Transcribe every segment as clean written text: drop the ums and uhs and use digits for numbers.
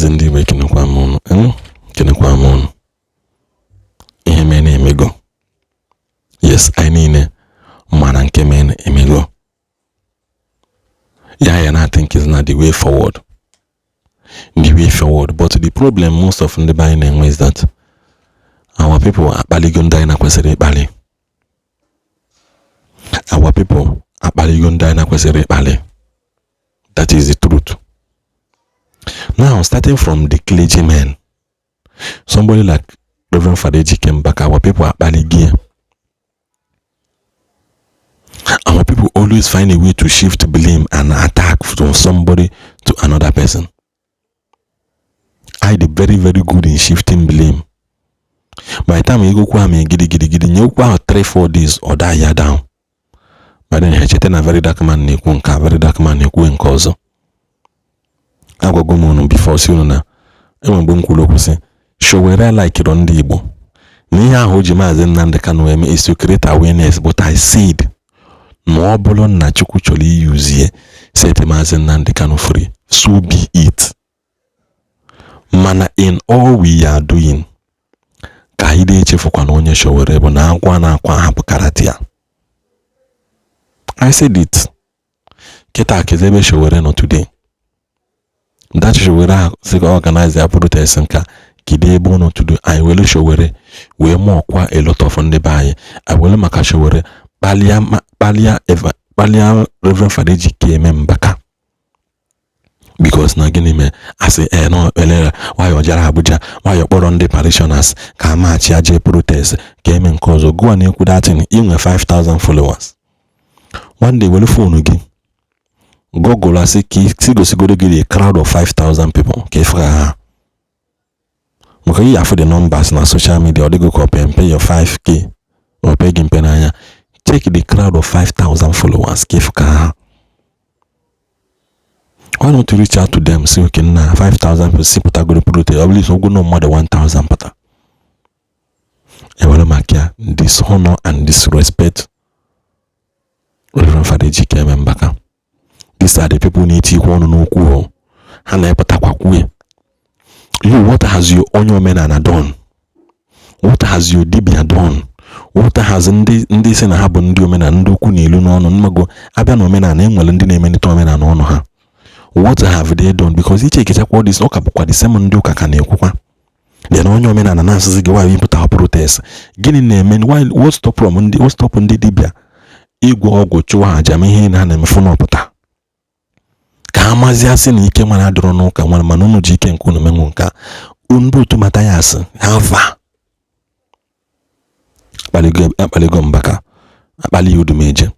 Ọhaneze ndị Igbo, ekenekwa m ụnụ, ekenekwa m ụnụ. Ihe mee na-emego. Yes, anyị niile mana nke mee na-emego. Ya na think is na the way forward. The way forward. But the problem most of ndị be anyị na-enwe is that our people akpaligo ndị anyị na-kwesịrị ịkpali. Our people akpaligo ndị anyị na-kwesịrị ịkpali. That is the truth. Now, starting from the clergymen, somebody like Reverend Father Ejike Mbaka, our people akpaligo. Our people always find a way to shift blame and attack from somebody to another person. I dey very very good in shifting blame. By the time ego okwu ahụ gidi gidi gidi nye okwu ahụ 3-4 days, ọ daa ya down. By then ha echeta na very dark man na-ekwu nke a, very dark man na-ekwu nke ọzọ. Agwago m unu before, si unu na enwe mgbe m kwuru okwu sị Sowore likiro ndị Igbo na ihe ahụ o ji Maazị Nnamdi Kanu eme is to create awareness, but I said ma ọ bụrụ na Chukwu chọrọ iyuzie set Maazị Nnamdi Kanu free, so be it. Mana in all we are doing, ka anyị na-echefukwa na onye Sowore bụ na agwa na-akwa ahapụ karate ya. I said it. Kịta kezi ebe Sowore nọ today. That Sowore ahụ sị ka organize ya protest nka, kedu ebe ọ nọ today? Anyị were Sowore wee mụọkwa a lot of ndị be anyị. Anyị were maka Sowore kpalia kpalia kpalia Reverend Father Ejike eme Mbaka, because na gịnị mee asị ee nọ elere nwayọ jere Abuja nwayọ kpọrọ ndị parishioners ka a maachị aje protest ka eme nke ọzọ. Gụwa na-ekwu datin inwe 5000 followers. One day were phone gị Google asị ka isi gosigoro gị the crowd of 5000 people ka ịfụ ha, maka iyi afụ the numbers na social media, ọ dịgo ka ọ mpe your 5K ọ pe gị mpe n'anya. Check the crowd of 5000 followers ka ịfụ ka ha. Why not reach out to them, say, okay, na 5000 people si pụtagoro protest, ọ bụrụ isi ụgwọ na mmadụ 1000 pụta, ewere maka ya dishonor and disrespect Reverend Father Ejike Mbaka. These are the people na-etikwa ọnụ n'okwu ha na-epụtakwa kwue. You, what has your onye omenala done? What has your dibia done? What has ndị si na ha bụ ndị omenala, ndị okwu na ilu n'ọnụ mmago abịa na omenala, enwere ndị na-emelite omenala ọnụ ha? What have they done? Because iche ekechakwa this ụka bụkwa the same ndị ụka ka na-ekwukwa. Then onye omenala na-asịzi gị why pụta protest, gịnị na-eme? Why, what stop from ndị, what stop ndị dibịa ịgwọ ọgwụ, chụwa aja ma ihe na na-emefu n'ọpụta ka ha mazie sị na ike nwere adịrọ n'ụka nwere, mana unu ji ike nke unu menwu nke a. Ndị otu Mathias ha va akpaligo Mbaka, akpali Odumeje.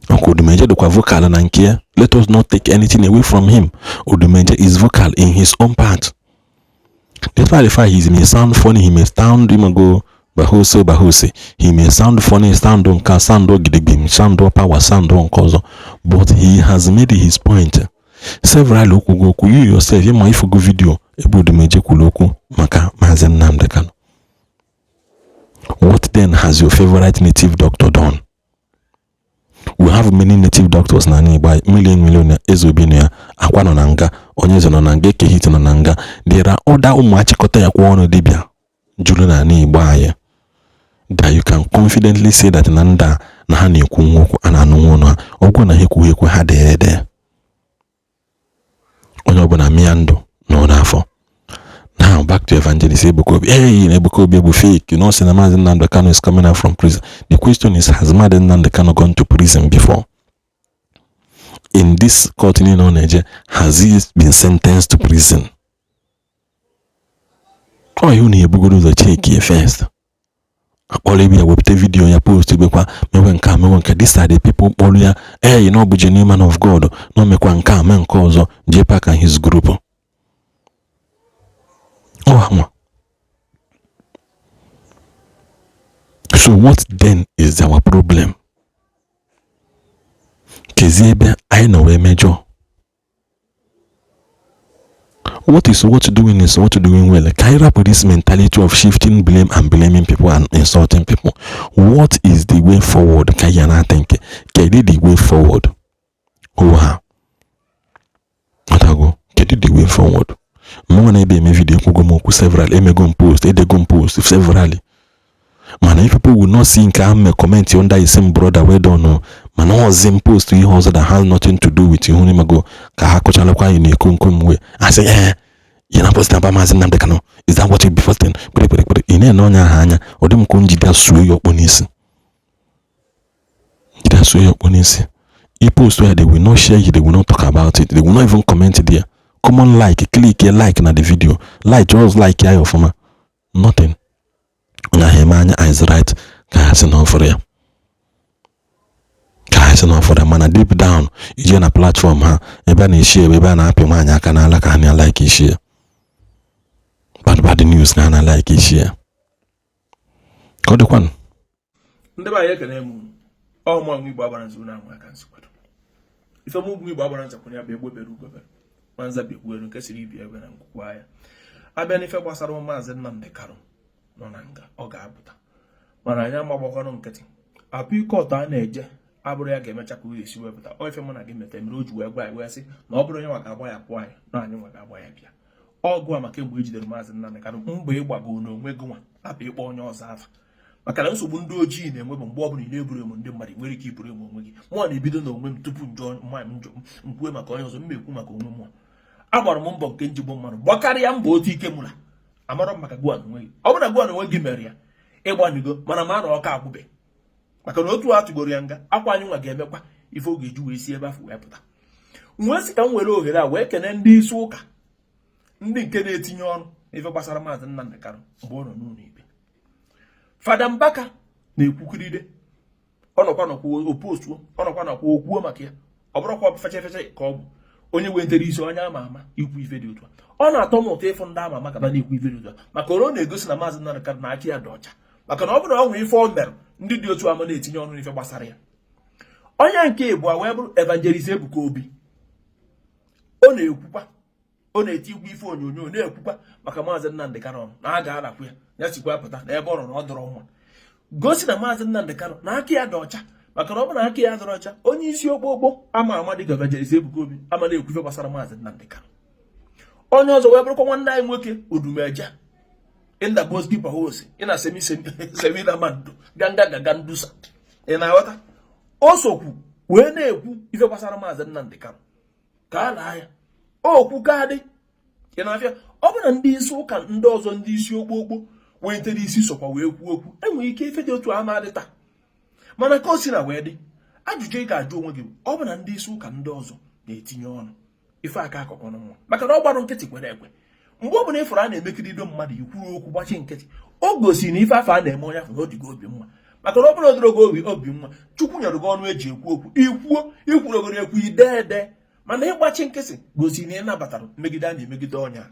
Ọkwa Odumeje dịkwa vocal na nke ya. Let us not take anything away from him. Odumeje is vocal in his own part. Despite the fact he may sound funny, he may sound imago bahose bahose, he may sound funny, sound nka, sound gidigbim, sound power, sound nke ọzọ, but he has made his point several. Okwugo okwu. You yourself, ịma ifugo video ebe Odumeje kwuru okwu maka Maazị Nnamdi Kanu. What then has your favorite native doctor done? We have many native doctors na Igbo. Million million. Eze Obi nọ ya, Akwa nọ na nga, Onye Eze nọ na nga, Ekehit nọ na nga. There are other ụmụ achịkọta ya kwa ọnụ dibịa juru n'ala Igbo anyị that you can confidently say that na ndị a na ha na-ekwu nwa okwu a na-anụ nwa ọnụ ha ọgwụ na ha ekwughị ekwe ha dee ede. Onye ọbụla mịa ndụ nọ n'afọ. Now back to Evangelist Ebuka Obi. Hey, Ebuka Obi bụ fake. You know, say na Maazị Nnamdi Kanu is coming out from prison. The question is, has Maazị Nnamdi Kanu gone to prison before? In this court niile ọ na-eje, has he been sentenced to prison? Ọ ihe unu ebugoro ụzọ check ya first. Akpọrọ ebe ya, wepụta video ya, post gbekwa mewe nke a, mewe nke. These are the people kpọrọ ya, hey, na ọ bụ genuine man of God, na o mekwa nke a, mee nke ọzọ. JPAC and his group, ọ nwa. So what then is our problem? Kezi ebe anyị nọ wee mejọ? What is what doing is what doing well. Ka anyị rapụ this mentality of shifting blame and blaming people and insulting people. What is the way forward? Ka anyị na think, kedu the way forward? Hụ ha ọtago, kedu the way forward? Mụnwa na-ebe eme video, ekwugo m okwu several, emego m post, edego m post severally, mana if people will not see nke ahụ me comment under the same brother, well done o. Mana ọzi m post ihe ọzọ that has nothing to do with ihu n'imego ka ha kụchalụkwa anyị na-eko nkom wee asị, "Ee, ị na post about Maazị Nnamdi Kanu? Is that what you be posting?" Kpere kpere kpere. Ị na-ene onye ahụ anya, ọ dị m ka njide suo ya ọkpọ n'isi, njide suo ya ọkpọ n'isi. I post where they will not share it, they will not talk about it, they will not even comment there. Common like, click a like na the video, like, just like ya ọfụma, nothing. Onye ahụ eme anya eyes right ka ha sị na ọ fụrụ ya, ka ha sị na ọ fụrụ ya. Mana deep down, ije na platform ha ebe a na-eshi ebe a na-apị nwaanyị aka n'ala ka ha na-like ishi ya, bad bad news ka ha na-like ishi ya. Ka ọ dịkwanụ. Ndị be anyị, ekene m unu. Ọ mụ nwa Igbo agbara nzu na anwụ aka nsi kwado ife mụ bụ Igbo agbara nza kwụrụ ya bụ egbe bere ugo bere, nwanza bịakwuelu nke siri ibi egbe na nkwukwa ya. Abịa n'ife gbasara Maazị Nnamdi Kanu nọ na nga, ọ ga-apụta, mana anyị amagbakwanụ nkịtị. Appeal court a na-eje abụrụ ya ga-emecha ka o esi wepụta ọ. Ife mụ na gị meta mere o ji wee gwa anyị wee sị na ọ bụrụ onye nwa ga-agba ya pụọ, anyị na anyị nwa ga-agba ya bịa ọgụ a. Maka mgbe e jidere Maazị Nnamdi Kanu, mgbe ịgbago n'onwe gị nwa hapụ ịkpọ onye ọzọ afa, maka na nsogbu ndị ojii na-enwe bụ mgbe ọbụla ị na-eburu emu ndị mmadụ, nwere ike iburu emu onwe gị. Mụọ na-ebido n'onwe m tupu njọ mmanya m njọ nkwue maka onye ọzọ. M ekwu maka onwe m. Agbara m mbọ nke njigbo mmadụ gbakarịa mbọ otu ike mụra amarọ m maka gụa onwe gị. Ọ bụrụ na gụa na onwe gị mere ya ịgbanyụgo, mana ma na ọka agwụbe, maka na otu a tụgoro ya nga akwa, anyị nwa ga-emekwa ife ọ ga-eji wee si ebe afọ wee pụta. Nwee sị ka m were ohere a wee kene ndị isi ụka, ndị nke na-etinye ọnụ n'ife gbasara Maazị Nnamdi Kanu mgbe ọ nọ n'ụlọ ikpe. Fada Mbaka na-ekwukiride, ọ nọkwa nọkwa opostuo, ọ nọkwa nọkwa okwuo maka ya. Ọ bụrụkwa feche feche ka ọ bụ onye wetara isi onye ama ama ikwu ife dị otu a. Ọ na-atọ m ụtọ ịfụ ndị ama ama ka ba na-ekwu ife dị otu a, maka na ọ na-egosi na Maazị Nnamdi Kanu na aka ya dị ọcha, maka na ọ bụrụ na ọ nwere ife o mere, ndị dị otu ama na-etinye ọnụ n'ife gbasara ya. Onye nke ịbụọ wee bụrụ Evangelist Ebuka Obi. Ọ na-ekwukwa, ọ na-eti igwe ife onyonyo, na-ekwukwa maka Maazị Nnamdi Kanu na a ga-alakwu ya, ya sikwa pụta na ebe ọ nọ na ọ dọrọ nwa, gosi na Maazị Nnamdi Kanu na aka ya dị ọcha, maka na ọ bụ na aka ya dọrọ ọcha, onye isi okpokpo ama ama dịka Evangelist Ebuka Obi ama na-ekwu ife gbasara Maazị Nnamdi Kanu. Onye ọzọ wee bụrụkwa nwanne anyị nwoke Odumeje inda boski pahosi ina semi semi na mando ganga gaga ndusa. Ị na-aghọta? O sokwu wee na-ekwu ife gbasara Maazị Nnamdi Kanu ka a laa ya okwu ka dị. Ị na-afịa, ọ bụ na ndị isi ụka ndị ọzọ, ndị isi okpokpo welitere isi sokwa wee kwuo okwu, enwere ike ife dị otu ama dị taa. Mana ka o si na wee dị, ajụjụ ị ga-ajụ onwe gị bụ, ọ bụ na ndị isi ụka ndị ọzọ na-etinye ọnụ ife aka akọkọnụ nwa, maka na ọ gbarụ nkịtị kwere ekwe. Mgbe ọ bụla ịfụrụ a na-emekirido mmadụ, ikwuru okwu gbachi nkịtị, o gosiri na ife afọ a na-eme onye afọ na odigo obi mma. Maka na ọ bụrụ odorogo obi mma, Chukwu nyere gị ọnụ eji ekwu okwu, ikwuo, ikwurogoro ekwu, ide ede. Mana ịgbachi nkịtị gosiri na ị nabatara mmegide a na-emegide ọnya.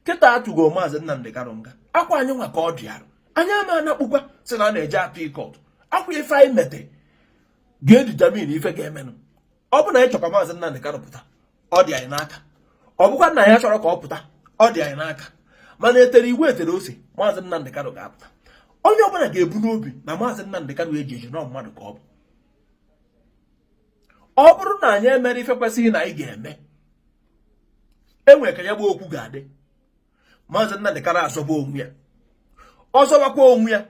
Kịta atụgo Maazị Nnamdi Kanu nga, akwa anyị nwa ka ọ dị arụ. Anyị ama anakpukwa sị na a na-eje appeal court. Akwa ife anyị mete ga-edetermine ife ga-emenụ. Ọ bụ na anyị chọkwa Maazị Nnamdi Kanu pụta, ọ dị anyị n'aka. Ọ bụkwa na ya chọrọ ka ọ pụta, ọ dị anyị n'aka. Mana etere igwe etere ose, Maazị Nnamdi Kanu ga-apụta. Onye ọbụla ga-ebu n'obi na Maazị Nnamdi Kanu eji eji nọ mmadụ ka ọ bụ. Ọ bụrụ na anyị emere ife kwesịghị na anyị ga-eme, enwere ka ya bụ okwu ga-adị. Maazị Nnamdi Kanu azọba onwe ya, ọ zọbakwa onwe ya,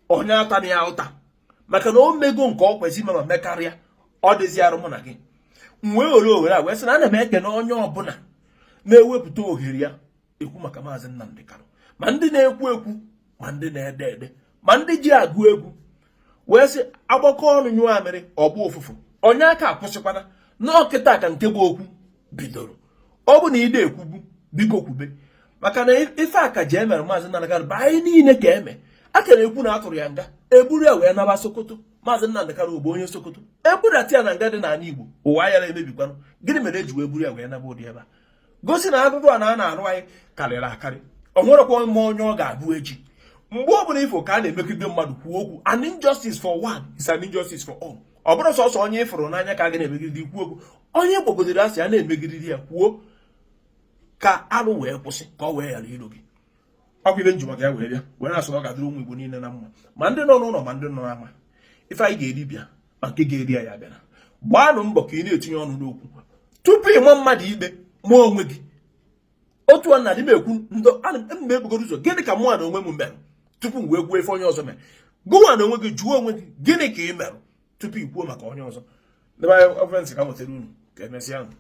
onye ata na ya ụta, maka na o mego nke ọ kwesịrị ime ma mekarịa. Ọ dịzi arụ mụ na gị. M wee were ohere a wee sị na ana m ekene onye ọbụla na-ewepụta ohere ya ekwu maka Maazị Nnamdi Kanu, ma ndị na-ekwu ekwu, ma ndị na-ede ede, ma ndị ji agụ egwu, wee sị agbakọ ọnụ nyụọ amịrị ọgba ụfụfụ. Onye aka akwụsịkwana n'ọkịta ka nke bụ okwu bidoro. Ọ bụ na ide ekwugbu, biko kwube, maka na ife aka ji emere Maazị Nnamdi Kanu bụ anyị niile ka eme. A kere ekwu na atụrụ ya nga, eburu ya wee naba Sokoto. Maazị Nnamdi Kanu bụ onye Sokoto, ebudata ya na nga dị n'ala Igbo, ụwa ya na-emebikwanụ. Gịnị mere eji wee buru ya wee naba ụdị ebe a? Gosi na arụrụ a na a na-arụ anyị karịrị akarị. Ọ nwerekwa ma onye ọ ga-abụ echi. Mgbe ọ bụla ifo ka a na-emegide mmadụ, kwuo okwu. An injustice for one is an injustice for all. Ọ bụrụ sọsọ onye ịfụrụ n'anya ka a ga na-emegide, ikwu okwu. Onye kpọgodere asị a na-emegide ya, kwuo ka arụ wee kwụsị, ka ọ wee ghara iru gị. Ọkwa ibe nji maka ya wee bịa wee na-asị na ọ ga-adịrị ụmụ Igbo niile na mma, ma ndị nọ n'ụlọ ma ndị nọ n'ama. Ife anyị ga-eri bịa, ma nke ga-eri ya bịara. Gbaanụ mbọ ka ị na-etinye ọnụ n'okwu tupu ịma mmadụ ikpe. Ma onwe gị Otu a na adị m ekwu ndo ana m ebugoro ụzọ, gịnị ka mụnwa na onwe m mere tupu m wee kwuo ife onye ọzọ mere? Gụnwa na onwe gị, jụọ onwe gị, gịnị ka ị mere tupu ị kwuo maka onye ọzọ? Ndị be anyị, ọfensị ka m nwetara unu. Ka emesịa nụ.